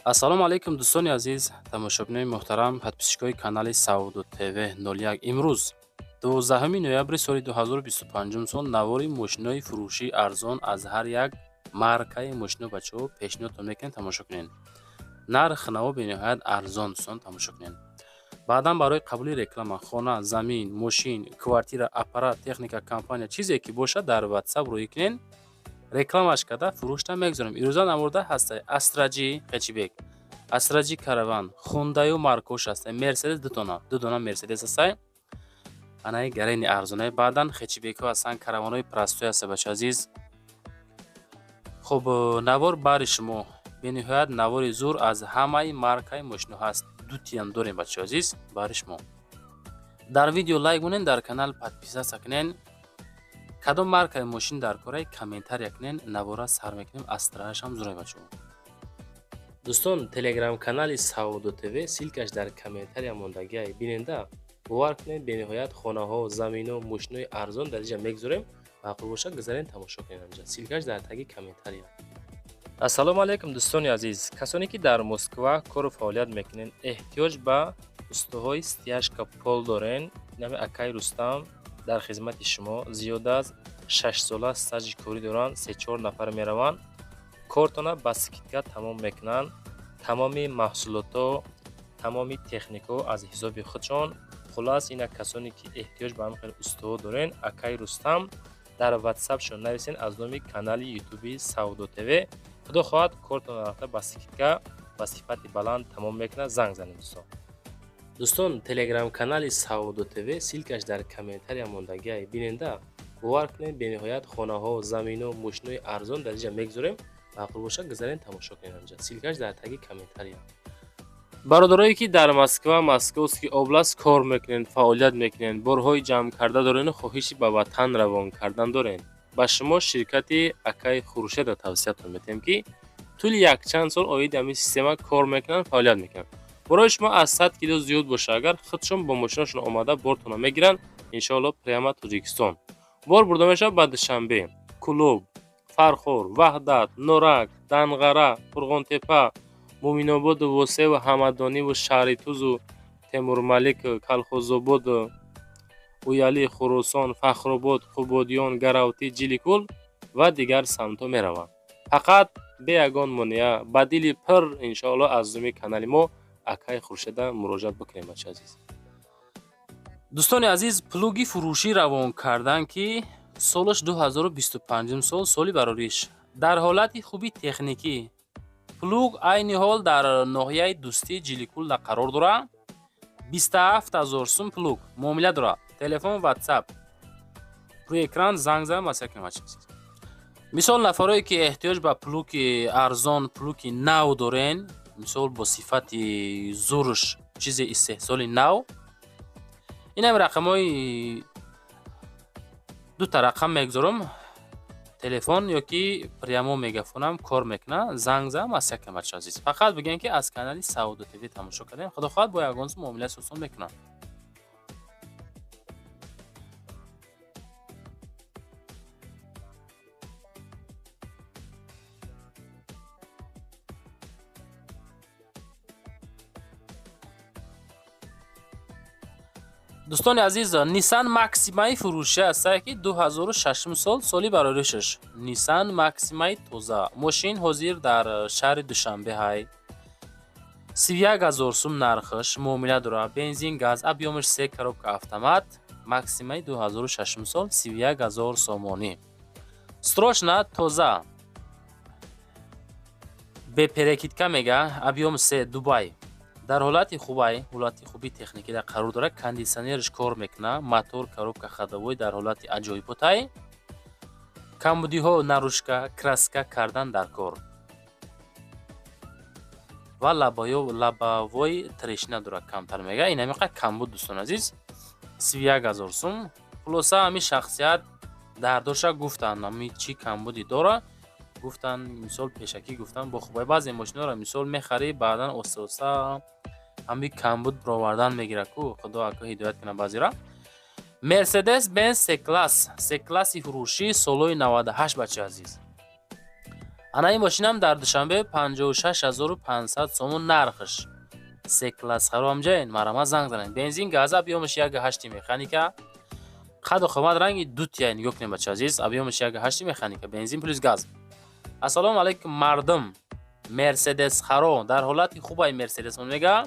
Ассалому алайкум, дӯстони азиз, тамошобинони муҳтарам, подписчикои канали Савдо ТВ 01. Имрӯз 12 ноябри соли 2025 сол навори мошинои фурӯшии арзон аз ҳар як маркаи мошино, бачаҳо, пешниҳодтон мекунем, тамошо кунед. Нарх наво бениҳоят арзон, дӯстон, тамошо кунед. Баъдан барои қабули реклама, хона, замин, мошин, квартира, аппарат, техника, компания, чизе ки бошад, дар WhatsApp рӯӣ кунед, рекламаш карда, фурӯшта мегузорем. Ирӯза наворда ҳастай Астра Ҷи хэтчбек, Астра Ҷи караван, Хундаю маркош ҳастай, Мерседес дутона, ду дона Мерседес ҳастай, анаи гарени арзонай. Баъдан хэтчбекҳо ҳастанд, караванҳои простой ҳаста, бача азиз. Хуб, навор бари шумо бениҳоят навори зур аз ҳамаи маркаи мошино ҳаст, дутиам дорем, бачаҳо азиз, бари шумо. Дар видео лайк монед, дар канал подписаться кунед. Кадом маркаи мошин дар корай, комментария кунед. Навора сар мекунем, Астраашам зурай, бачаҳо. Дӯстон, телеграм-канали Савдо ТВ, ссылкаш дар комментария мондагиай, биненда. Бовар кунед, бениҳоят хонаҳо, замино, мошинои арзон дар инҷа мегузорем. Маъқул бошад, гузарен, тамошо кунед анҷа, ссылкаш дар таги комментария. Ассалому алайкум, дӯстони азиз, касоне ки дар Москва кору фаъолият мекунед, эҳтиёҷ ба устоҳои стяжка пол дорен, нами акаи Рустам дар хизмати шумо. Зиёда аз 6 сола стажи корӣ доранд. Се-чор нафар мераванд, кортона ба скидка тамом мекунанд. Тамоми маҳсулотҳо, тамоми техникаҳо аз ҳисоби худшон. Хуллас, инак, касоне ки эҳтиёҷ ба ҳамин хел устоҳо дорен, акаи Рустам дар ватсапшон нависен аз номи канали ютуби Савдо ТВ. Худо хоҳад, кортона рафта, ба скидка, ба сифати баланд тамом мекунад. Занг занед, дӯстон. Дӯстон, телеграм-канали Савдо ТВ, ссылкаш дар комментария мондагиай, биненда. Бовар кунед, бениҳоят хонаҳо, замино, мошинои арзон дар инҷа мегузорем. Маъқул бошад, гузарен, тамошо кунед анҷа, ссылкаш дар таги комментария. Бародарое ки дар Москва, Московский область кор мекунед, фаъолият мекунед, борҳои ҷамъ карда дорену хоҳиши ба ватан равон кардан доред, ба шумо ширкати акаи Хуршедро тавсиятон метиҳем, ки тӯли якчанд сол оиди ҳамин система кор мекунанд, фаъолият мекунанд. Борои шумо аз 100 кило зиёд боша агар, худшон бо мошинашон омада, бортонро мегиранд, иншоалло. Прямо Тоҷикистон бор бурда мешавад, ба Душанбе, Кӯлоб, Фархор, Ваҳдат, Норак, Данғара, Қурғонтепа, Муъминободу Восеву Ҳамадониву Шаҳритузу Темурмалик, Калхозободу Уяли, Хуросон, Фахробод, Қубодиён, Гаравтӣ, Ҷиликул ва дигар самтҳо мераванд. Фақат бе ягон монеа, ба дили пир, иншоалло, аз номи канали мо акаи Хуршеда муроҷиат бикунем, бача азиз. Дӯстони азиз, плуги фурӯшӣ равон кардан, ки солаш 2025 сол, соли барориш, дар ҳолати хуби техникӣ. Плуг айни ҳол дар ноҳияи Дӯстӣ, Ҷиликулда қарор дорад. 27 000 сум плуг, муомила дорад. Телефон, Ватсап рӯи экран, занг зада масъала кунем, бача азиз. Мисол, нафарое ки эҳтиёҷ ба плуги арзон, плуги нав дорен, мисол, бо сифати зуруш, чизе истеҳсоли нав, инам рақамҳои дута рақам мегузорам, телефон ё ки прямо мегафонам кор мекунад, занг зада масъала кунем, бача азиз. Фақат бигӯем, ки аз канали Савдо ТВ тамошо кардем. Худо хоҳад, бо ягон сум муомилаи осон мекунам. Дӯстони азиз, Нисан Максимаи фурӯшӣ ҳастае, ки 2006 сол, соли бароришаш. Нисан Максимаи тоза, мошин ҳозир дар шаҳри Душанбе ҳай. 31 000 сум нархаш, муомила дорад. Бензин, газ, объёмаш се, коробка автомат. Максимаи 2006 сол, 31 000 сомонӣ. Срочно, тоза, бе перекидка мега, объём се, Дубай, дар ҳолати хубай, ҳолати хуби техникида қарор дорад. Кондитсионерш кор мекунад, мотор, коробка ходовой дар ҳолати аҷоиботай. Камбудиҳо: наружка краска кардан дар кор ва лобовой трещина дорад камтар, мега. Ин ҳамиқа камбуд, дӯстони азиз. 31 000 сум. Хулоса, ҳамин шахсият дардоша гуфтанд, ҳами чӣ камбуди дорад гуфтанд, мисол, пешакӣ гуфтанд бо хубай. Баъзе мошиноро, мисол, мехарӣ, баъдан оста оста ҳами камбуд баровардан мегирад ку. Худо ака ҳидоят кунад баъзеро. Мерседес Бенз С класс, С класси фурӯшӣ, солҳои 98, бачаи азиз. Ана ин мошинам дар Душанбе 56500 сомон нархш. Се класс харом ҷаен, марама занг занен. Бензин газ объёмаш 1.8 механика. Қаду қомат ранги дутия нигоҳ кунем бача азиз, объёмаш 1.8 механика, бензин плюс газ. Ассалому алайкум мардум. Мерседес харо дар ҳолати хубай Мерседес мега.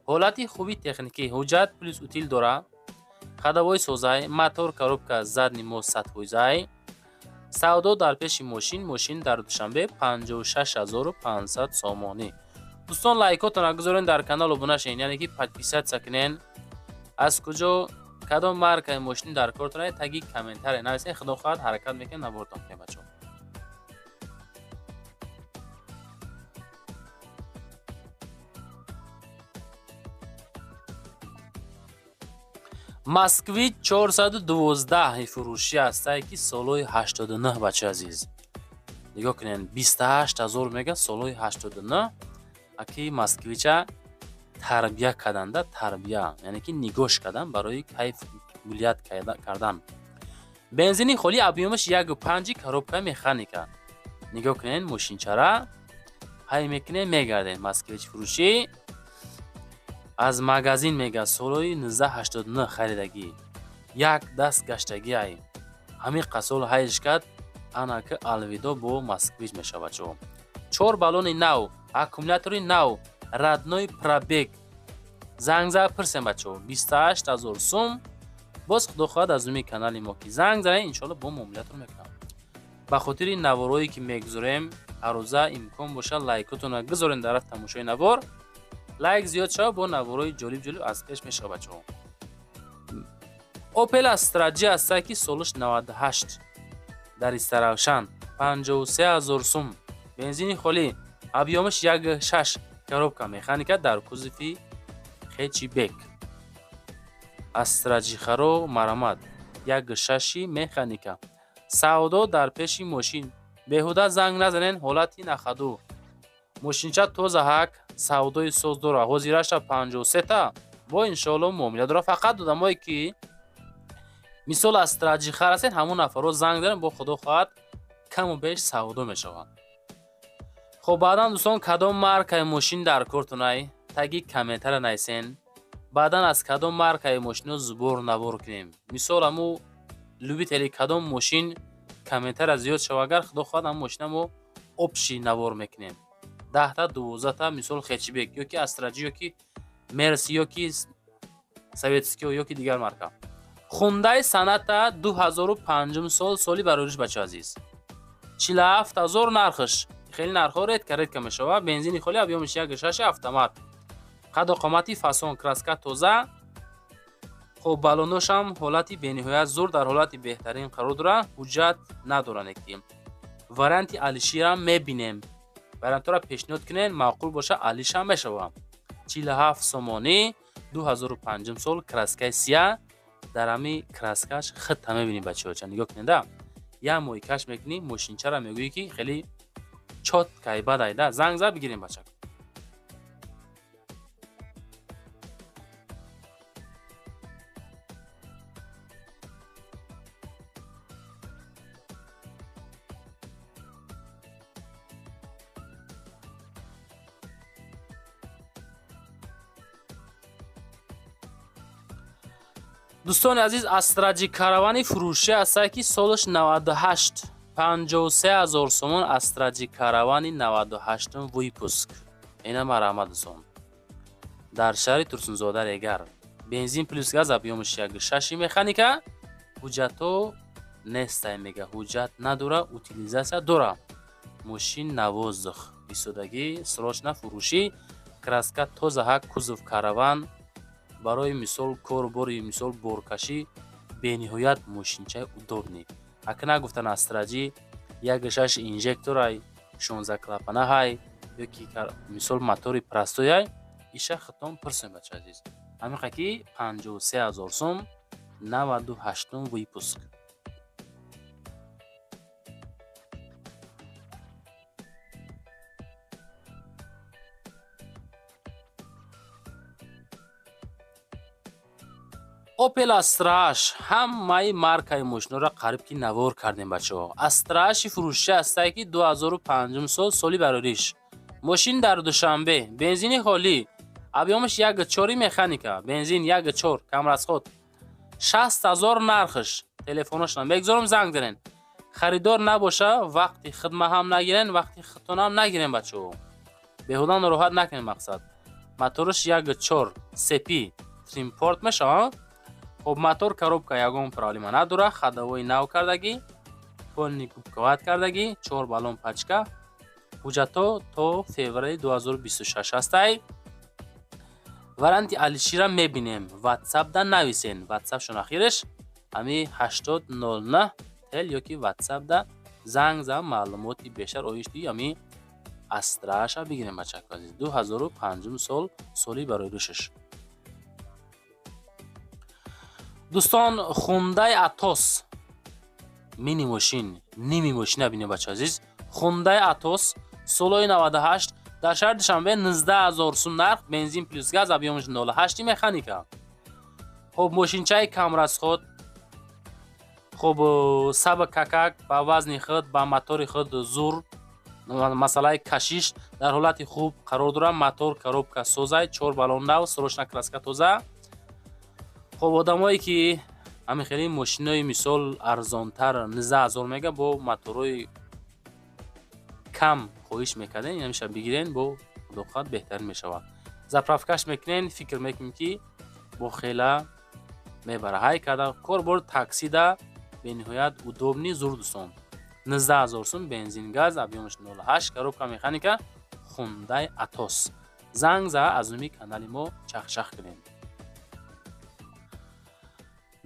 Ҳолати хуби техникӣ, ҳуҷҷат плюс утил дора. Ходовой созай, мотор, коробка, задний мост 100%. Савдо дар пеши мошин, мошин дар Душанбе 56500 сомонӣ. Дӯстон лайкотонро гузорен, дар канал обуна шавед, яъне ки подписаться кунен. Аз куҷо кадом маркаи мошин дар кортон таги комментария нависен, худо хоҳад ҳаракат мекунем набортон кунем бачаҳо. Москвич 412 фурӯшӣ ҳастае ки солҳои 89 бача азиз. Нигоҳ кунед, 28000 мега солҳои 89 аки Москвича тарбия карданда, тарбия, яъне ки нигоҳш кардан барои кайф гулият кардан. Бензини холӣ объёмаш 1.5 коробка механика. Нигоҳ кунед, мошинчара ҳай мекунед, мегардед. Москвич фурӯшӣ аз магазин мега солҳои 1989 харидагӣ. Як даст гаштагӣ ай. Ҳамин қасол ҳайш кард, анаки алвидо бо Москвич мешавад чо. 4 баллони нав, аккумулятори нав, родной пробег. Занг зад пурсем бачо, 28000 сум. Боз худо хоҳад аз рӯи канали мо ки занг занед, иншоалло бо муомилатон мекунам. Ба хотири наворҳое ки мегузорем, ҳаррӯза имкон бошад лайкотонро гузорем дар рафт тамошои навор. Лайк зиёд шава, бо наворҳои ҷолиб-ҷолиб аз пеш мешава бачаҳо. Opel Astra G ҳастае ки солаш 98 дар Истаравшан 53000 сум. Бензини холӣ, объёмаш 1.6 коробка механика дар кузови хэтчбек. Astra G харо марамат 1.6 механика. Савдо дар пеши мошин. Беҳуда занг назанен, ҳолати нахаду. Мошинча тоза ҳак, савдои соз дора. Ҳозираша 53 та бо иншоалло муомила дора. Фақат одамое ки мисол Astra G хар ҳастед, ҳамон нафарҳо занг занед, бо худо хоҳад каму беш савдо мешавад. Хоб баъдан дӯстон кадом маркаи мошин дар кортонай таги комментария нависен. Баъдан аз кадом маркаи мошино зубор навор кунем. Мисол ҳаму любители кадом мошин комментария зиёд шава, агар худо хоҳад ҳамун мошина мо общий навор мекунем. 10 та 12 та мисол хэтчбек ё ки Astra G ё ки Мерс ё ки советский ё ки дигар марка. Hyundai Sonata 2005 сол, соли барориш бача азиз. 47000 нархш. Хеле нархҳо редко редко мешава. Бензини холӣ объёмаш 1.6 автомат. Қаду қомати фасон, краска тоза. Хоб баллоношам ҳолати бениҳоят зур, дар ҳолати беҳтарин қарор дора, ҳуҷҷат надоранд ки. Варианти Алиширам мебинем. Вариантҳоро пешниҳод кунед, маъқул боша Алишам мешава. 47 сомонӣ 2005 сол, краскаи сия. Дар ҳами краскаш хитта мебинӣ бачаҳоча, нигоҳ кунед да. Як моҳи каш мекунӣ, мошинчаро мегӯӣ ки хеле чёткай бадай да. Занг зад бигирем бача. Дӯстони азиз, Astra G каравани фурӯшӣ ҳастае ки солаш 98, 53000 сомон. Astra G каравани 98 выпуск. Ина марҳамат дӯстон. Дар шаҳри Турсунзода Регар. Бензин плюс газ объёмаш 1.6 механика. Ҳуҷҷатҳо нестай мега, ҳуҷҷат надора, утилизация дора. Мошин на воздух. Истодагӣ, срочно фурӯшӣ, краска тоза ҳак, кузов караван. Барои мисол корбори мисол боркашӣ бениҳоят мошинчаи удобный. Ака нагуфтан Astra G 1.6 инжекторай, 16 клапанаҳай ё ки мисол мотори простояй, иша хитон пурсем бача азиз. Ҳамиқа ки 53000 сум, 98 выпуск. Opel Astra H. Ҳамаи маркаи мошиноро қариб ки навор кардем, бачаҳо. Astra H фурӯшӣ ҳастае, ки 2005 сол, соли барориш. Мошин дар Душанбе, бензини холӣ, объём аш 1,4, механика, бензин 1,4, камрасход. 60 000 нархш. Телефоношона мегзорам, занг занен. Харидор набоша, вақти хидма ҳам нагирен, вақти худтон ҳам нагирен, бачаҳо, беҳуда нороҳат накунед. Мақсад, мотораш 1,4 CP тримпорт мешавад. Хоб, мотор, коробка ягон проблема надорад, ходовой нав кардагӣ, полный губковат кардагӣ, чор баллон пачка. Ҳуҷҷатҳо то феврали 2026 ҳастай. Варианти алишира мебинем. Ватсапда нависен, ватсапшон ахираш ҳами 8009 тел ёки ватсапда занг зан, маълумоти бештар оишти ҳами Астра Ша бигирем, бачако азиз. 2005 сол, соли барои рӯшаш. Дӯстон, Хундай Атос, мини мошин, ними мошина бинем, бача азиз. Хундай Атос солҳои 98, дар шаҳри Душанбе, 19 000 сум нарх, бензин плюс газ, объём аш 08, механика. Хоб, мошинчаи камрасход. Хоб, саба какак, ба вазни худ, ба мотори худ зур. Масъалаи кашиш дар ҳолати хуб қарор дорад. Мотор, коробка созай, чор баллон нав, срочна краска, тоза. Хоб, одамое ки ҳамин хели мошинои, мисол, арзонтар, 19 000 мега, бо моторҳои кам хоҳиш мекарден, ҳамеша бигирен, бо худоқат беҳтарин мешавад. Заправка ш мекунен, фикр мекунем, ки бо хела мебара. Ҳай карда корбор таксида бениҳоят удобный, зур. Дӯстон, 19 000 сум, бензин, газ, объём аш 08, коробка механика, Хундай Атос. Занг за, аз номи канали мо чахчах кунем.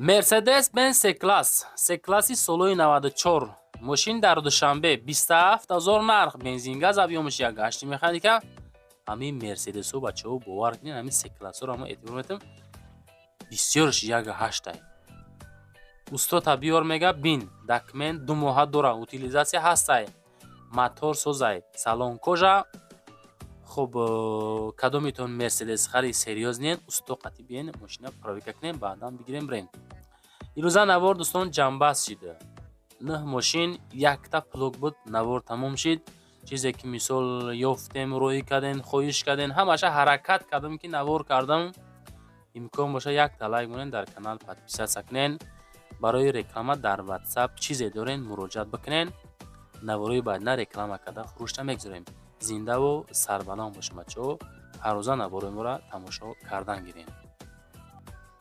Мерседес Бенз С-класс, С-класси солҳои 94, мошин дар Душанбе, 27 000 нарх, бензин, газ, объём аш 1,8, механика. Ҳамин Мерседесҳо, бачаҳо, бовар кунед, ҳамин С-классҳоро мо эътибор метем, бисёрш 1,8-ай. Устота биёр, мега, бин, документ 2 моҳа дора, утилизация ҳастай, мотор созай, салон кожа. Хуб, кадомитон Мерседес хари серьёзный ен, усто қатӣ биен, мошина проверка кунем, баъдан бигирем, бирем. Ирӯза навор, дӯстон, ҷамъбаст шид. Нӯҳ мошин, якта плуг буд, навор тамом шид. Чизе ки, мисол, ёфтем, роҳӣ кардем, хоҳиш кардем, ҳамаша ҳаракат кардам, ки навор кардам. Имкон боша, якта лайк монед, дар канал подписаться кунен. Барои реклама дар Ватсап чизе дорен, муроҷиат бикунен. Наворои баъдина реклама карда фурӯшта мегузорем. Зиндаву сарбаланд бошем, бачаҳо, ҳаррӯза наворои моро тамошо кардан гирем.